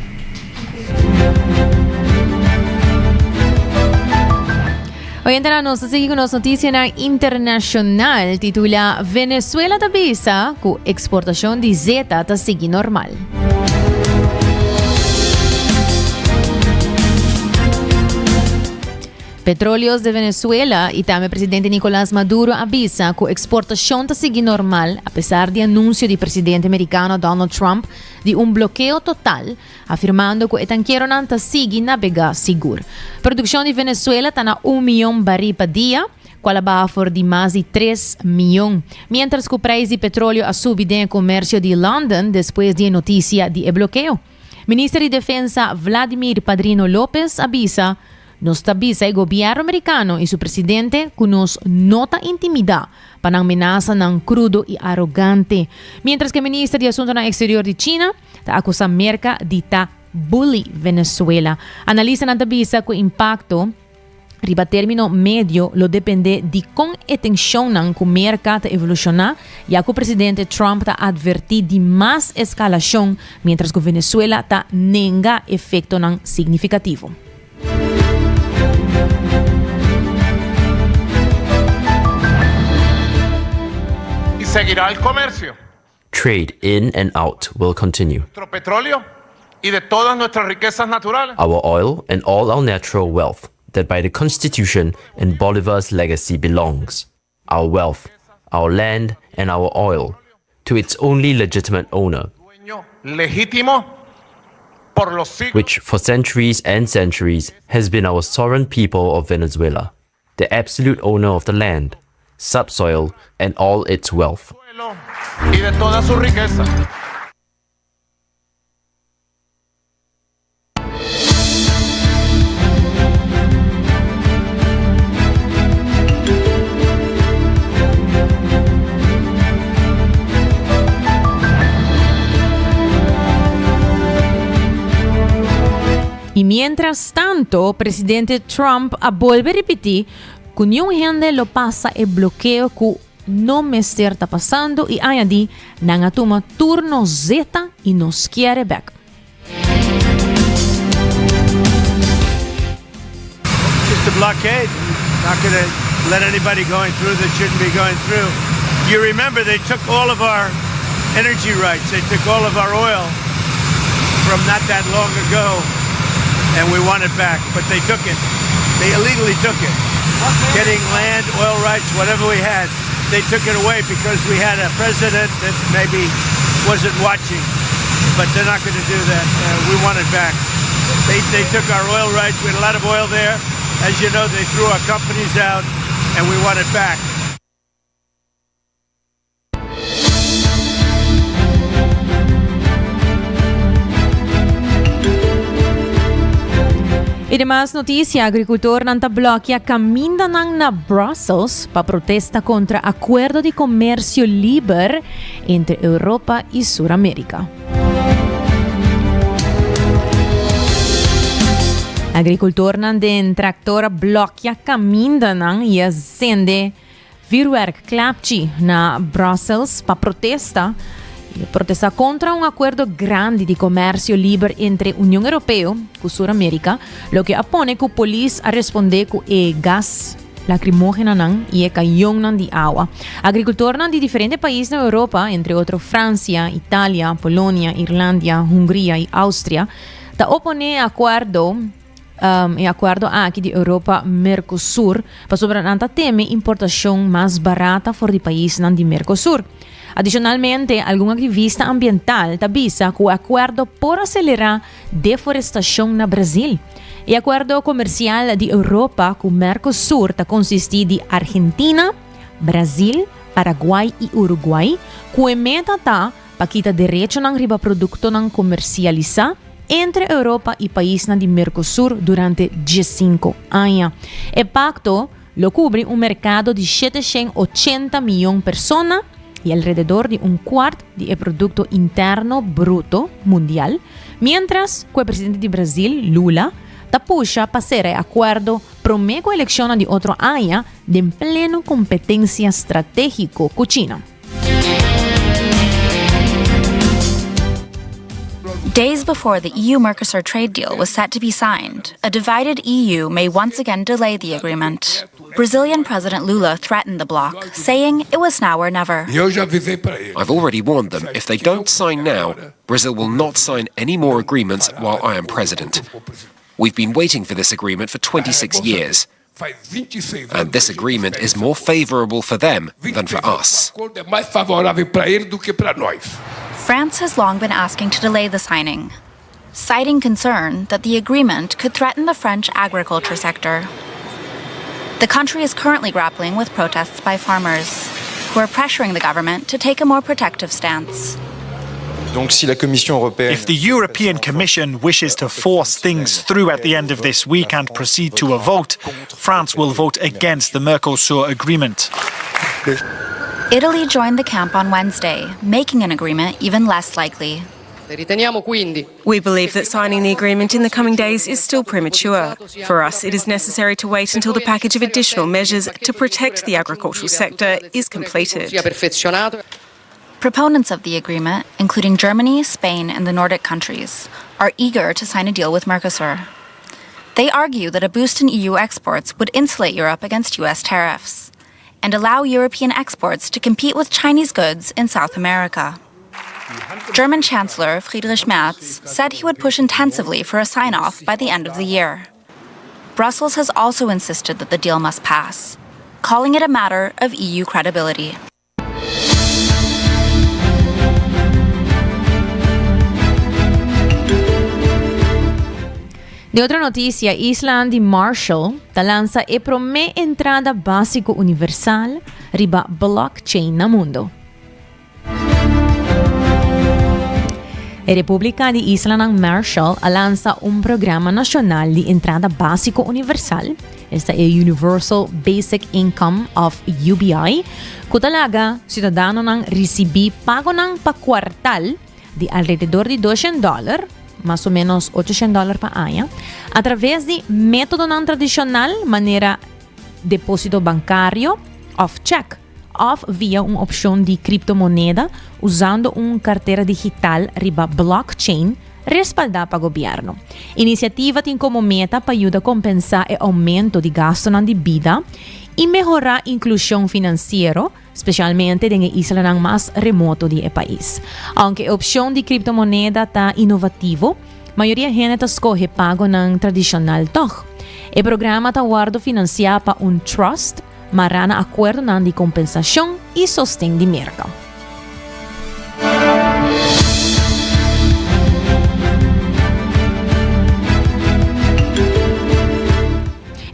Oyentenan, nos ta sigui ku nos notisianan internashonal titula Venezuela ta bisa ku eksportashon di zeta ta sigui normal. Petróleos de Venezuela i tambe presidente Nicolás Maduro a bisa ku eksportashon ta sigui normal apesar di anunsio di presidente merikano Donald Trump di un blokeo total afirmando ku e tankeronan ta sigui nabegá sigur. Produkshon di Venezuela ta na un mion barí pa dia, cual a baha for di mas di tres miyon. Mientras cu prijs di petroleo a subi den e comercio di London despues di e noticia di e blokeo. Minister di Defensa Vladimir Padrino Lopez a bisa, Nos ta bisa e gobierno Mericano y su presidente cu nos no ta intimida pa nan menasanan crudo y arogante. Mientras cu e minister di Asuntonan Exterior di China ta acusa Merca di ta bully Venezuela. Analistanan ta bisa cu impacto riba termino medio lo depende di con e tensionnan cu Merca ta evoluciona, ya cu presidente Trump ta adverti di mas escalacion mientras cu Venezuela ta nenga efectonan significativo. Y seguirá el comercio. Trade in and out will continue. Nuestro petróleo y de todas nuestras riquezas naturales. Our oil and all our natural wealth that by the Constitution and Bolivar's legacy belongs. Our wealth, our land and our oil to its only legitimate owner. Legítimo por los siglos. Which for centuries and centuries has been our sovereign people of Venezuela, the absolute owner of the land, subsoil and all its wealth. Y de toda su riqueza. Y mientras tanto, presidente Trump a bolbe ripiti cu niun hende lo pasa e blokeo cu no mester ta pasando y añadi nan a tuma tur nos zeta y nos kier e bek. Just a blockade. Not going to let anybody going through that shouldn't be going through. You remember they took all of our energy rights. They took all of our oil from not that long ago, and we want it back. But they took it. They illegally took it. Getting land, oil rights, whatever we had, they took it away because we had a president that maybe wasn't watching. But they're not going to do that. Uh, we want it back. They, they took our oil rights. We had a lot of oil there. As you know, they threw our companies out, and we want it back. Y demas noticia, agricultornan ta blokia camindanan na Brussels pa protesta contra acuerdo di comercio liber entre Europa y Sur America. Agricultornan den tractor a blokia camindanan y a sende Vuurwerk klapchi na Brussels pa protesta y protesta contra un acuerdo grandi di comercio liber entre Union Europeo cu Sur America, loke a pone cu polis a responde cu e gas lacrimógenanan y e cañonnan di awa. Agricultornan di diferente pais na Europa, entre otro Francia, Italia, Polonia, Irlandia, Hungria y Austria, ta opone e acuerdo E akuerdo aki di Europa-Mercosur pasobra nan ta teme importashon mas barata for di paisnan di Mercosur. Adishonalmente, algun aktivista ambiental ta bisa ku e akuerdo por aselerá deforestashon na Brazil. E akuerdo komersial di Europa ku Mercosur ta konsistí di Argentina, Brazil, Paraguay i Uruguay, ku e meta ta pa kita derechonan riba produktonan komersialisá entre Europa i paisnan di Mercosur durante diesinko aña. E pakto lo kubri un merkado di 780 miyon persona i alrededor di un kuart di e produkto interno bruto mundial, miéntras ku e presidente di Brazil, Lula, ta pusha pa sera e akuerdo promé ku elekshonnan di otro aña den pleno kompetensia stratégiko ku China. Days before the EU Mercosur trade deal was set to be signed, a divided EU may once again delay the agreement. Brazilian President Lula threatened the bloc, saying it was now or never. I've already warned them if they don't sign now, Brazil will not sign any more agreements while I am president. We've been waiting for this agreement for 26 years. And this agreement is more favorable for them than for us. France has long been asking to delay the signing, citing concern that the agreement could threaten the French agriculture sector. The country is currently grappling with protests by farmers, who are pressuring the government to take a more protective stance. If the European Commission wishes to force things through at the end of this week and proceed to a vote, France will vote against the Mercosur agreement. Italy joined the camp on Wednesday, making an agreement even less likely. We believe that signing the agreement in the coming days is still premature. For us, it is necessary to wait until the package of additional measures to protect the agricultural sector is completed. Proponents of the agreement, including Germany, Spain, and the Nordic countries, are eager to sign a deal with Mercosur. They argue that a boost in EU exports would insulate Europe against US tariffs and allow European exports to compete with Chinese goods in South America. German Chancellor Friedrich Merz said he would push intensively for a sign off by the end of the year. Brussels has also insisted that the deal must pass, calling it a matter of EU credibility. Di otro noticia, Isla di Marshall ta lansa e prome entrada basico universal riba blockchain na mundo. E Repúblika di Islanan Marshall a lansa un programa nashonal di entrada básiko universal, esta e Universal Basic Income òf UBI, ku ta laga siudadanonan risibí pagonan pa kuartal di alrededor di doshen dòler, mas o ménos ochoshen dòler pa aña, atraves di métodonan tradishonal manera depósito bankario òf chèk. Òf via un opshon di kriptomoneda usando un kartera digital riba blockchain respaldá pa gobièrnu. Inisiativa tin komo meta pa yuda kompensá e oumento di gastunan di bida i mehorá inklushon finansiero, spesialmente den e islanan mas remoto di e pais. Ounke e opshon di kriptomoneda ta inovativo, mayoria hende ta skohe pagonan tradishonal tòg. E programa ta wòrdu finansiá pa un trust, Mará na akuerdonan di kompensashon i sosten di Merka.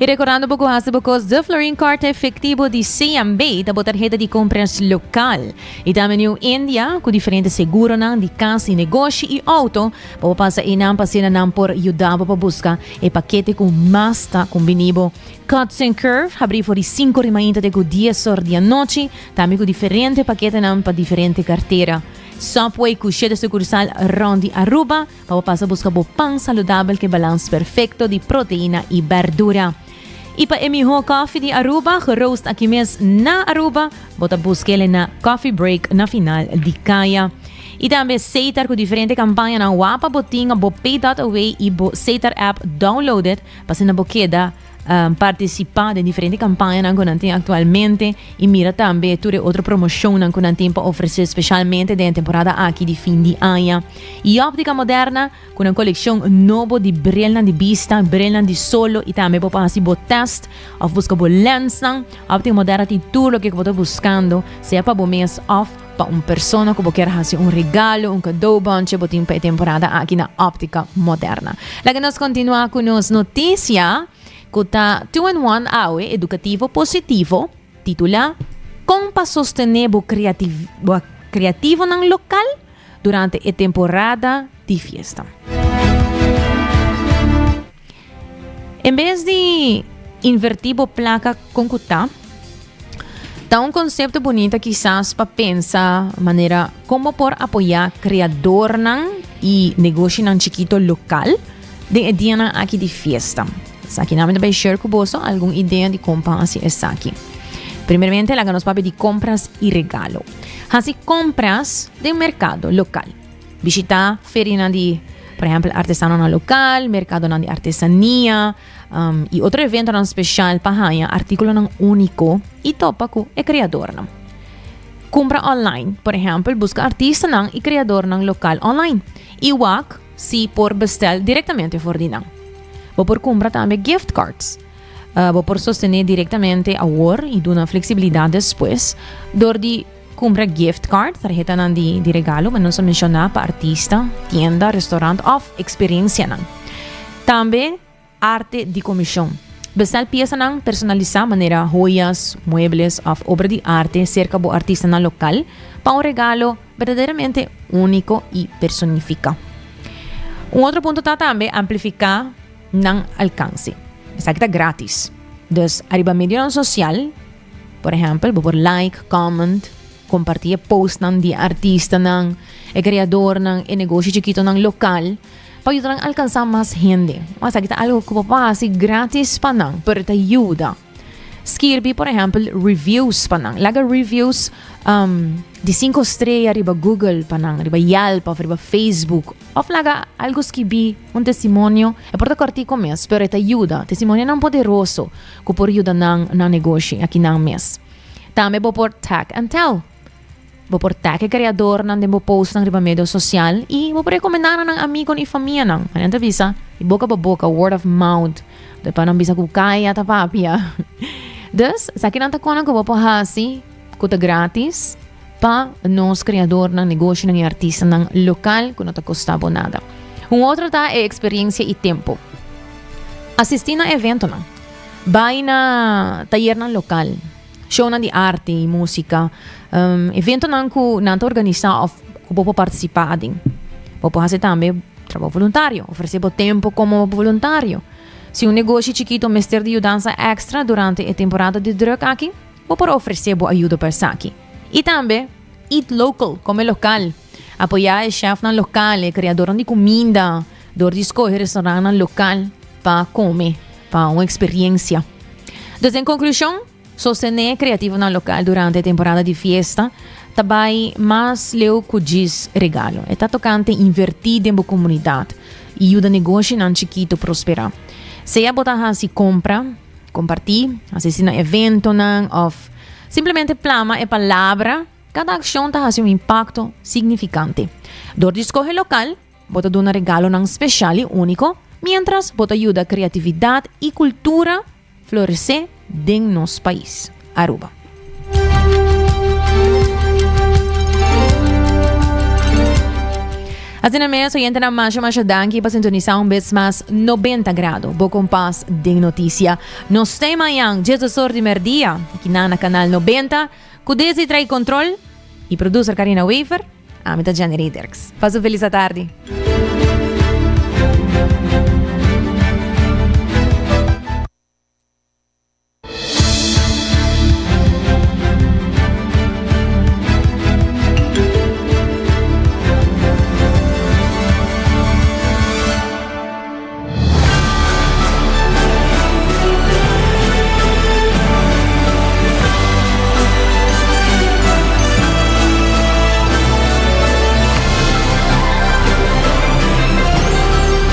I rekordando bo ku hasi bo kos De Florin Card ta efektivo di CMB ta bo tarheta di kompras lokal. I tambe New India ku diferente seguronan di kas i negoshi i outo pa bo pasa einan pa asina nan por yuda bo pa buska e pakete ku mas ta kumbini bo. Cuts and Curve habrí for di sinku ori mainta te ku dies or di anochi, tambe ku diferente paketenan pa diferente kartera. Subway ku shete sukursal rònt di Aruba pa bo pasa buska bo pan saludabel ku e balans perfekto di proteina i bèrdura. I pa e mihó kòfi di Aruba, geroost aki mes na Aruba, bo ta busk'el na Coffee Break na final di kaya. I tambe Setar ku diferente kampañanan wapa bo tin bo Pay dot Away i bo Setar app downloaded Pa asina bo keda partisipá den diferente kampañanan ku nan tin aktualmente i mira tambe tur e otro promoshonnan ku nan tin pa ofresé speshalmente den e temporada aki di fin di aña. I Óptica Moderna ku nan kolekshon nobo di brilnan di bista, brilnan di solo i tambe bo por hasi bo tèst òf buska bo lènsnan. Óptica Moderna tin tur loke ku bo ta buskando, sea pa bo mes òf Pa un persona ku bo kier hasi un regalo, un cadeaubonche, bo tin pa e temporada aki na Optica Moderna. Laga nos kontinuá ku nos notisia ku ta Two in One awe, edukativo positivo, titulá Kon pa sostené bo bo kreativonan lokal durante e temporada di fiesta. En bes di invertí bo plaka kon ku ta, ta un konsepto bunita kisas pa pensa manera kon bo por apoyá kreadornan i negoshinan chikito lokal den e dianan aki di fiesta. Esaki nan mi ta bai share ku boso algun idea di kon pa hasi esaki. Primeramente laga nos papia di kompras i regalo. Hasi kompras den merkado lokal. Bishitá ferianan di, por ehèmpel, artesanonan lokal, merkadonan di artesania, um, i otro eventonan speshal pa haña artíkulonan úniko i topa ku e kreadornan. Kumpra online, por ehèmpel, buska artistanan i kreadornan lokal online i wak si por bestèl direktamente for di nan. Bo por kumpra tambe gift cards. Uh, bo por sostené direktamente awor i duna fleksibilidat despues dor di Kumpra gift card, tarhetanan di di regalo, ma nos a menshoná pa artista, tienda, restaurant òf eksperensianan. Tambe arte di komishon. Bestel piesanan personalisá manera hoyas, muebles òf obra di arte serka bo artistanan lokal pa un regalo berdaderamente úniko i personifiká. Un otro punto ta tambe amplifiká nan alkanse. Esaki ta grátis. Dus ariba medionan sosial, por ehèmpel, bo por like, comment, kompartí e postnan di e artistanan, e kreadornan, e negoshi chikitonan lokal pa yuda nan alkansá mas hende. Esaki ta algu ku bo por hasi grátis pa nan, pero e ta yuda. Skirbi por ehèmpel reviews pa nan. Laga reviews di sinku strea riba Google pa nan, riba Yelp òf riba Facebook. Òf laga algu skibí, un testimonio. E por ta kòrtiku mes, pero e ta yuda. Testimonionan poderoso ku por yuda nan nan negoshi aki nan mes. Tambe bo por tag and tell. Bo por tag e kreadornan den bo postnan riba medio sosial i bo por rekomendá nan nan amigonan i famianan. Nan ta bisa di boka pa boka, word of mouth. Dor pa nan bisa ku kaya ta papia. Dus, esakinan ta konan ku bo por hasi ku ta gratis pa nos kreadornan, negoshonan i artistanan lokal ku no ta kosta bo nada. Un otro ta e eksperensia i tempu. Asistí na eventonan. Bai na tayernan lokal, shownan di arte i músika, eventonan ku nan ta organisá òf ku bo por partisipá aden. Bo por hasi tambe trabou voluntario, ofresé bo tempu komo voluntario. Si un negoshi chikitu mester di yudansa èkstra durante e temporada di drùk aki, bo por ofresé bo ayudo pa esaki. I tambe, eat local, kome lokal. Apoyá e shèfnan lokal, e kreadornan di kuminda, dor di skohe restorantnan lokal pa kome, pa un eksperiencia. Dus en konklushon, sostené kreativonan lokal durante e temporada di fiesta ta bai mas leu ku djis regalo. E ta tokante invertí den bo komunidat i yuda negoshinan chikitu prosperá. Sea bo ta hasi kompra, kompartí, asistí na eventonan òf simplemente plama e palabra, Kada akshon ta hasi un impakto signifikante. Dor di skohe lokal, bo ta duna regalonan speshal i úniko, miéntras bo ta yuda kreatividat i kultura floresé den nos pais, Aruba. Asina mes, oyentenan masha masha danki pa sintonisá un bes mas 90 Grado, bo kompas den notisia. Nos te mañan, djes or di mèrdia, aki na na Kanal 90. Cu Desi trae control y producer Carina Wever, ami ta Jenny Riederks. Pasa un feliz atardi.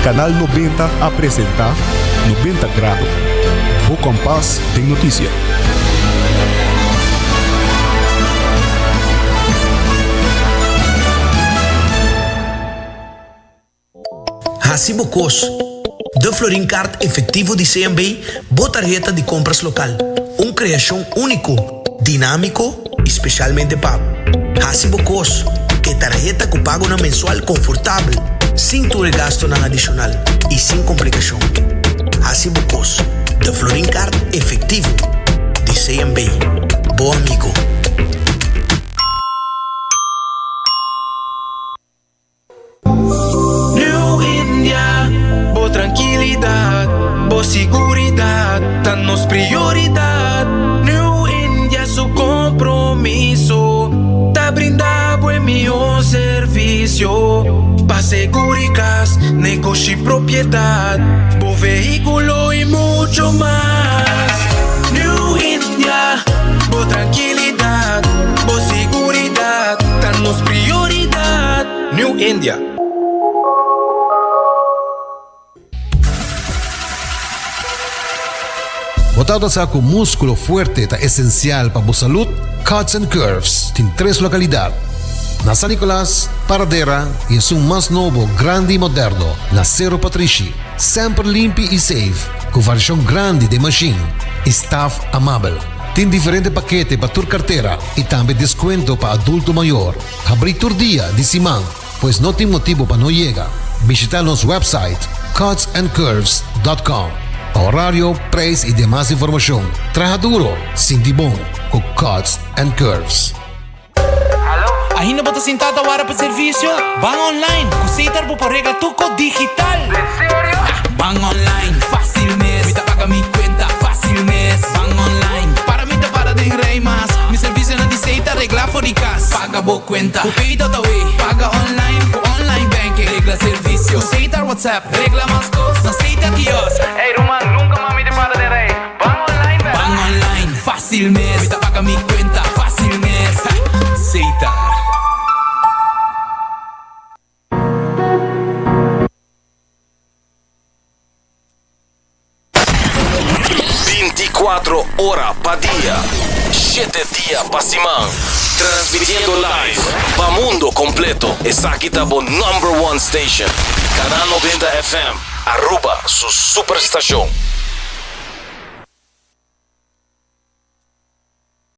Canal 90 a presenta 90 Grado, bo kompas den noticia. Hasi bo kos. De Florin Card efectivo di CMB, bo tarheta di compras local. Un creacion unico, dinamico y specialmente pa bo. Hasi bo kos. E tarheta cu pagonan mensual confortabel, sin tur e gastonan adicional y sin complicacion. Hasi bo kos. De Florin Card efectivo di CMB. Bo amigo. New India, bo trankilidat, bo siguridat ta nos prioridat. New India su kompromiso ta brinda bo e mihó servisio pa seguri kas, negoshi, propiedat, bo vehíkulo i mucho mas. New India, bo trankilidat, bo siguridat ta nos prioridat. New India. Bo tabata sa ku múskulo fuerte ta esensial pa bo salud? Cuts and Curves tin tres lokalidat, na San Nicolas, Paradera i esun mas nobo, grandi i moderno, na Sero Patrishi. Semper limpi i safe, ku variashon grandi den mashin i staf amabel. Tin diferente pakete pa tur kartera i tambe deskuento pa adulto mayor. Habrí tur dia di siman, pues no tin motibu pa no yega. Bishita nos website cutsandcurves dot com. Pa horario, prijs y demas informacion. Traha duro, sinti bon cu Cuts and Curves. Ainda bo ta sinta ta wara pa servicio? Ban online, cu Setar bo por regla tur cos digital! Ban online, facil mes, mi ta paga mi cuenta facil mes. Ban online, para mi ta para den rij mas. Mi servicionan di Setar regla for di cas. Paga bo cuenta cu Pay.awe, paga online cu online banking. Regla servicio cu Setar WhatsApp, regla mas cos na Setar kiosk. Ey ruman, nunca mas mi ta para den rij. Ban online bel. Ban online, facil mes. Mi ta paga mi cuenta facil mes. Setar. Binticuatro ora pa dia, shete dia pa siman. Transmitiendo live pa mundo completo. Esaki ta bo number one station. Canal 90 FM, Aruba su superstacion.